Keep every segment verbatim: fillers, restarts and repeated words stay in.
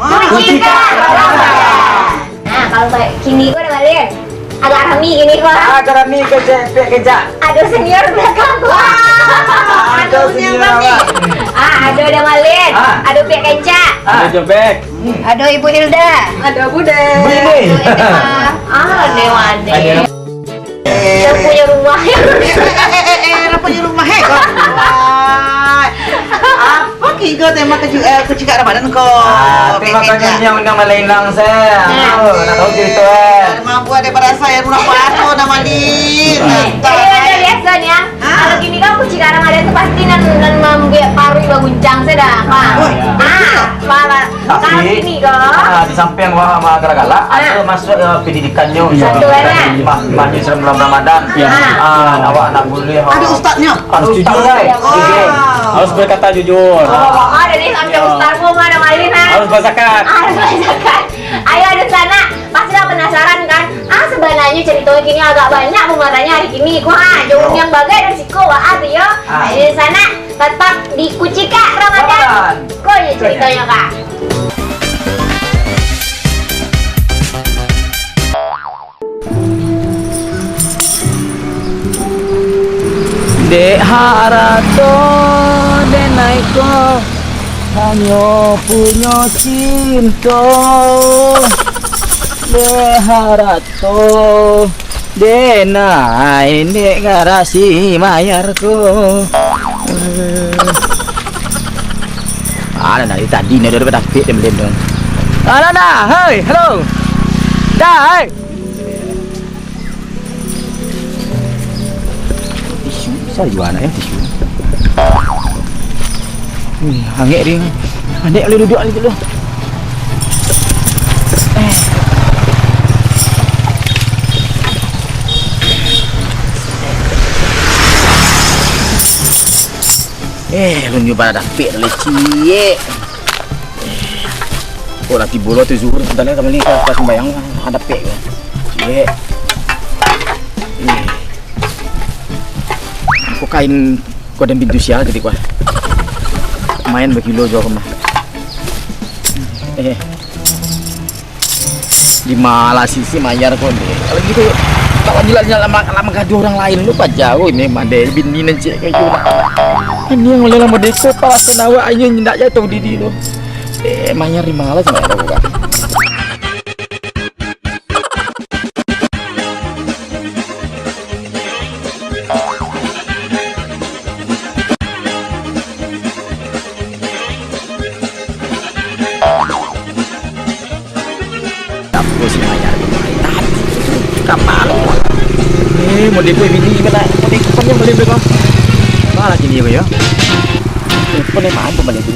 Kucikak Ramadan. Nah, kalau ba-, kini ko dah baliak. Agak rami kini ko. Ah, agak rami, kecek, pek kecak. Ado senior belakang ko. Ah, ado senior awak. Ah, ado dah baliak. Ah. Ado pek kecak. Ah. Ado cobek. Ado Ibu Hilda. Ado Bude. Bude. Ado Emma. Ah, ado. Ado. Yang punya rumah. Eh, eh, eh, eh, eh, yang punya rumah, eh, kau. Wah. Apa kini ko tema kuci-, eh, kucikak Ramadan ko? Ah, terima kasih yang undang Malainang, saya. Nah. Oh, nak tahu cerita, eh. Ada mampu ada perasa ya, rumah pato nama di. Eh, jadi udah biasa nih, ya. Ah. Kalau kini kan kucikak Ramadan tu pasti nan, nan mambuek paruik baguncang, saya dah, Pak. Oh, iya. Ah, Pak, Pak. Tapi, kalau kini ko, ah, di samping wa-, wa-, galak-galak, ah, ado masuk, eh, pendidikannyo. Iya. Satu, kan? Mah, mah, ni sebelum Ramadan. Iya. Ah, awak nak buliah, ado ustaznyo. Ado ustaz, ustaz, kan? Iya. Harus berkata jujur. Oh, ada nih, sampai ustaz pun ada malin, ha? Harus berzakat. Ah, harus berzakat. Ayo, ada sana. Pasti lah penasaran, kan? Ah, sebenarnya cerita kini agak banyak pematahnya hari kini. Wah, jauh yang bagai dari siko, wah, tu, yo. Ah. Ayo, di sana. Tatap di Kucikak Ramadan. Ramadan. Ko je caritonyo, Kak. Dek harato, dek naik ko, hanyo punyo cinto. Dek harato, Denai, dek garasi mayar ko. Alah, dari tadi ni dah dapek dia belendong. Alah, dah, hei, halo. Dah, hei. Tisu, bisa juga nak, ya, tisu. Wih, hangek dia. Anek boleh duduk ni dulu. Eh, lunyo bara dapek dah lecik. Oh, lah tibo lo tu zuhur, sebentar lagi kami ni ka, ka sumbayang, ada dapek. Ciek. Eh. Ko kain ko den pintu sia tadi ko. Main bakilo jo ko mah. Eh. Di ma lah sisi mayar ko ni. Kalau gitu, kalau jelas-jelas lama, lama gaduh urang lain, lu paja ko ni, mande bini nan ciek kayak gitu. Ini yang mulai lama deko, palasan awak aja ndak jatuh didi tu. Eh, mayar di ma lah sama ko, Kak. Dapur si mayar tu, tadi kapal. Eh, mau depo bini, mana? Mau depo panjang boleh berapa? Malah kini apa ya? Telepon yang mana tu balik tu?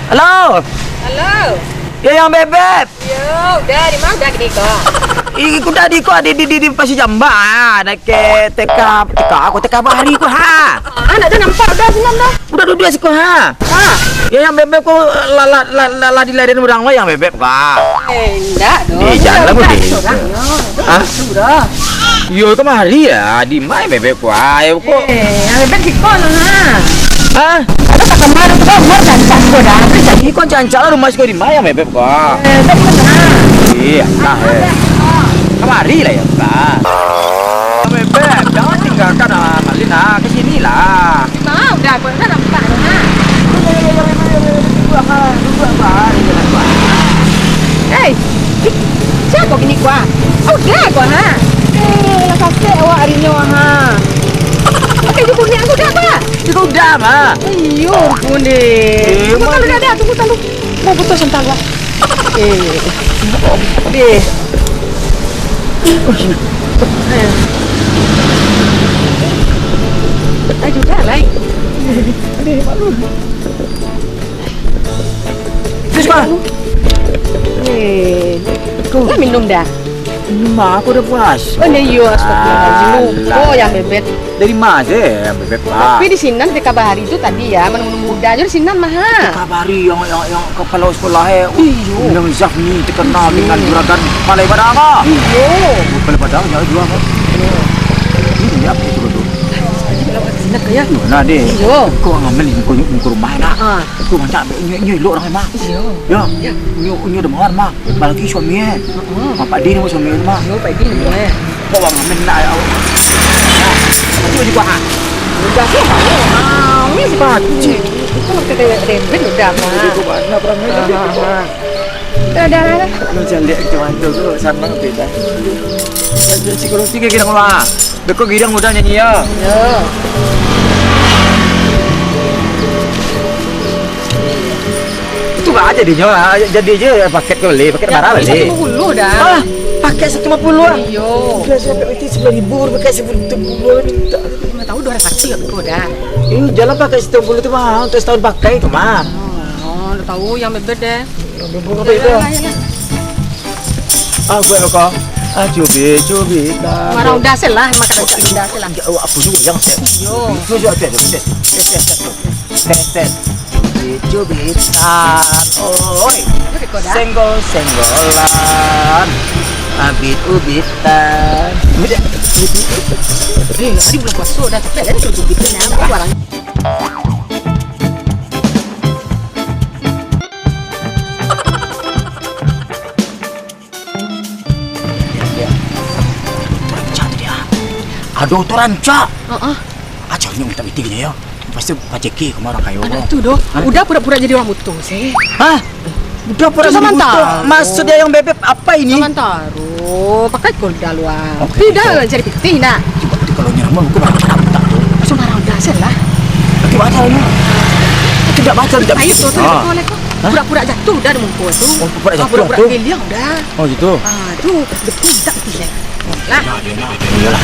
Halo. Halo. Ya, yang bebek. Yo, udah, di ma udah gede ko? Ih, udah di ko, di, di, di, di Pasir Jambak, ah, nak ke T K, T K, aku T K Bahari ko, ha. Ah, ndak ado nampak udah sinan dah. Udah duduk siko, ha. Ha. Ya, yang bebek ko, lah, lah, lah, lah, lah diladen urang lah yang bebek ko. Eh, ndak doh. Eh, janganlah, udah, Budi. Udah, udah. Hah? Udah. Yo, kamari ya, di ma bebek ko, ayo ko. Eh, yang bebek siko nah, ha. Hah? Ada tak kamari tu, kan, umur cancak siko dah. Ih, ko cancak lah rumah siko di ma yang bebek ko. Eh, tak pernah. Iya, nah, eh. Kamari lah ya, Kak. Bebek, jangan tinggalkan, ah, Malin, ah. Ke sini lah. Nah, udah, aku nak nampak tu, ha. Duduk, duduk, duduk, duduk, duduk, duduk, duduk, duduk. Hei, ih, siapa kini ko, ha? Udah ko, ha? Eh, lah sakit awak hari nyo, ha. Pakai baju kuning sudah, Pak? Sudah, Mak. Iyo, pun deh. Eh, tunggu, Mak. Talu dah, dah, tunggu, talu. Mau putus entah, Pak. Eh, deh. Ayo, dah, lai. Deh, malu. Terus, Bang? Eh, kau lah minum dah? Minum, aku udah puas. Oh, dah, iyo, astagfirullahaladzim. Alah. Oh, yang bebek. Dari ma se yang bebek, Pak? Tapi di sinan, di Kabahari tu tadi ya, manu-manu muda aja di sinan mah, ha. Kabahari yang, yang, yang kepala sekolah, eh. Iyo. Yang Zafni terkenal dengan juragan Palai Padang, ah. Iyo. Palai Padang, ya, jual, Pak. Ini apa itu, Bro? Yo, nah, deh. Iyo. Ko urang ngamen muko, muko rumah, nak. Ah. Ko mantap, inyo, inyo elok urang, mah. Iyo. Yo. Yo. Inyo, inyo ado mawar, mah. Apolai suami, eh. Heeh. Bapak dia ni suami, mah. Iyo, Pak Din, eh. Ko urang ngamen, nak, awak. Nah, itu juga, ha. Udah, sih. Ah, ini sepatu. Itu kata Reben udah, mah. Itu mana perang ini? Ah, ah, ah. Dah, dah, dah, dah. Lu caliak kacamata tu, sanang tu dah. Security kayak gini, mah. Beko girang udah nyanyi, ya? Yo. Itu nggak aja deh, nyo. Jadi aja paket kau beli, paket barang lah, satu lima puluh dah. Ah, paket satu lima puluh ah. Iyo. Biasa paket itu sembilan ribu, paket sepuluh ribu minta. Mana tahu dua ratus kaki kau dah. Ini jalan pakai satu lima puluh tu mah, untuk setahun pakai tu mah. Oh, udah tahu yang bebet deh. Bubur apa itu? Yalah, yalah. Ah, gue lo kau. Ah, cubit, cubit. Marah udah selah, makan udah selah. Ya, apa juga yang saya? Yo. Itu juga ada, ada, ada. Tes, tes, tes. Tes, tes. Cubit, cubitan. Oi. Senggol, senggolan. Abit, ubitan. Eh, tadi bulan puasa dah capek dah cubit-cubitan, barang. Rancak tadi, ah. Ado tu rancak. Heeh. Aja nyo minta meeting ni, yo. Pasti paciki ka urang kayo. Anak tu doh. Hah? Udah pura-pura jadi urang buto, sih. Hah? Udah pura jadi buto. Maksud dia yang bebek apa ini? Samantaro. Pakai kol dah luar. Oke. Tidak cari pitih nak. Cuba tu kalau nyerama buku barang tak buta tu. Sembarang dah, sih lah. Oke, baca ni. Tidak baca, tidak. Ayo, tu, tu, tu, tu. Hah? Pura-pura jatuh dah di muka tu. Oh, pura-pura jatuh. Ah, pura-pura geliang dah. Oh, gitu. Ah, tu, betul tak pitih, eh? Lah. Iyalah, iyalah.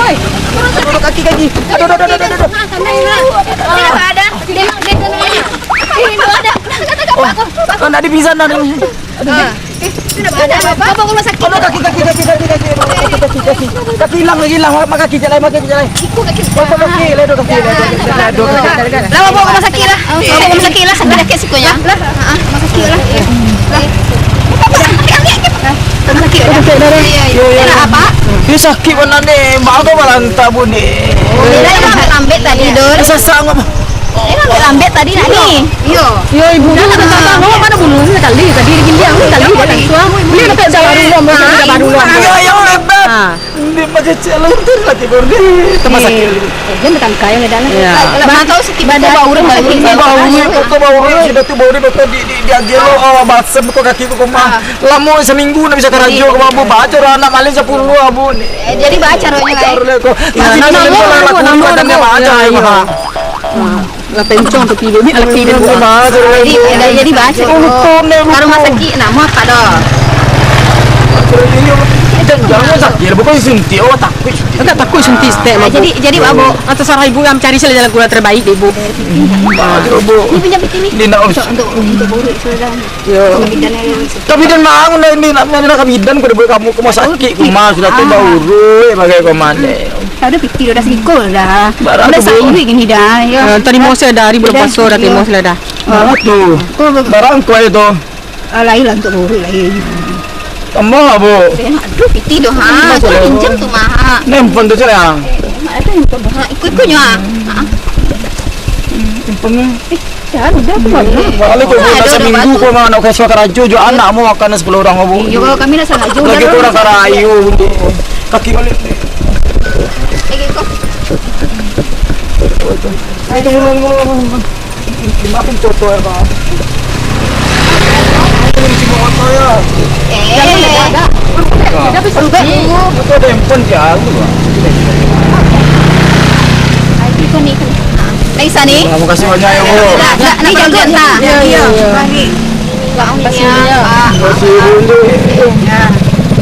Oi, aduh, aduh, kaki, kaki. Aduh, aduh, aduh, aduh, aduh. Tidak ada. Tidak ada. Tidak ada. Oh, nak dipisah, nak dipisah. Aduh. Ah. Eh, sudah ada. Bawa ke rumah sakit. Aduh, kaki, kaki, kaki, kaki, kaki. Aduh, kaki, kaki, kaki. Kaki hilang lagi, hilang. Mak kaki jalan, mak kaki jalan. Siku kaki. Mak kaki, lah, aduh, kaki, lah, aduh, kaki, lah, aduh, kaki. Lah, bawa ke rumah sakit lah. Bawa ke rumah sakit lah. Sakit dah kaki sikunya. Lah, ah, ah, rumah sakit lah. Lah. Rumah sakit lah. Rumah sakit lah. Iya, iya. Yo, yo, yo. Kenapa? Dia sakit benar ni. Mak kau malantak pun ni. Dia dah lambek tadi, Dul. Dia sasak, ngap. Eh, lambek-lambek tadi nak ni. Iyo. Iyo, ibu. Dah, dah, dah, dah. Mana bulu ni sekali? Tadi di ginjang ni sekali dah tansuang. Beli dapat dah baru lom, dah baru lom. Iyo, iyo, hebat. Ha. Ini pakai celana tu lah tidur ni. Tambah sakit. Eh, dia makan kain dah lah. Ya. Kalau mana tahu sakit badan, bau rumah sakit. Bau rumah, kau bau rumah, sudah tu bau rumah, kau di, di, di agelo, oh, balsam kau kaki kau kemah. Lamo saminggu ndak bisa karajo, kau mampu baca orang anak malin sapuluh, abu ni. Eh, jadi baca rohnya, guys. Baca rohnya, kau. Nah, nah, nah, nah, badan dia baca, nah, iya. Lah pencong tu tidur ni, lah tidur. Jadi, jadi baca. Kalau rumah sakit, nak mau apa dah? Jangan sakit, bukan suntik, oh, takut suntik. Enggak takut suntik, stek, mabuk. Jadi, jadi, mabuk. Atau sarah ibu yang cari salah jalan keluar terbaik deh, Bu. Aduh, Bu. Ini pinjam piti ni. Dia nak untuk, untuk, untuk buruk, saudara. Yo. Kabidan mangan dah ini, nak, nak kabidan, kuda buat kamu ke rumah sakit, rumah sudah tu baurui, bagai komande. Ada piti dah, sikul dah. Barang dah tu, Bu. Sayur gini dah, yo. Eh, tadi mau saya dari bulan puasa dah, tadi mau saya dah. Barang tu. Barang kau itu. Ah, lain lah untuk buruk lain. Tambah, Bu. Eh, aduh, piti dah, ha. Tambah, Bu. Pinjam tu, mah. Ni handphone tu, saya. Eh, mak ada yang tambah. Ikut-ikutnya, ah. Ha. Handphone ni. Eh, Dah, udah tu, Bang. Balik kau, dah seminggu kau mah nak kasih makan rajo jo anak mau makan sepuluh orang, Bu. Iyo, kalau kami nak sangat jauh. Lagi kurang karayu. Kaki balik. Lagi kau. Ayo, tunggu, tunggu, tunggu, tunggu. Makin coto ya, Bang. Ini cuma motor ya. Eh. Jangan ada. Ada bisa. Itu ada handphone jauh, Bang. Itu nih. Lain sana. Terima kasih banyak ya, Bu. Nak, nak, nak jaga, nak. Iya, iya. Terima kasih, Bu.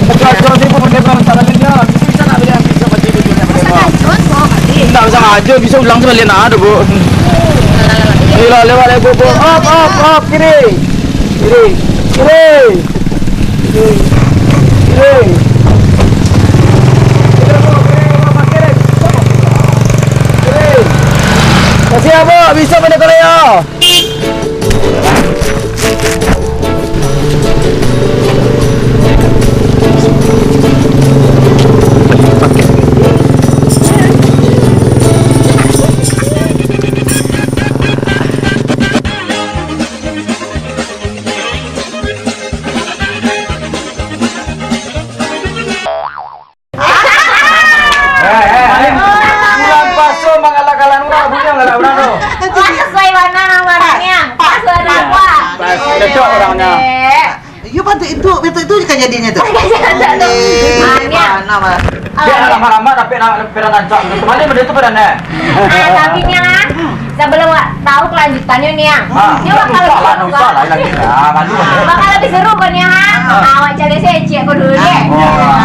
Tapi aja sih, Bu, bener-bener salah dia. Bisa nak beli, bisa beli, bisa beli. Nggak usah aja, bisa ulang sekalian ada, Bu. Ayolah, lewat, lewat, Bu, Bu. Up, up, up, kiri. Kiri. Kiri. Kiri. Kiri. Kasih ya, Bu. Bisa pada Korea. Cocok orangnya. Yo, bantuak itu, bantuak itu kajadiannyo tu. Kajadian tu. Eh, Ah, ni. Mana mah? Dia nak lama-lama tapi nak peran rancak. Kembali benda itu peran eh. Ah, tapi ni ah, sebelum awak tahu kelanjutannya ni ah, Ah, dia bakal usah lah, lebih usah lah lagi. Ah, malu lah. Bakal lebih seru kan ya? Ah, awak cari si Eci ko dulu deh. Oh.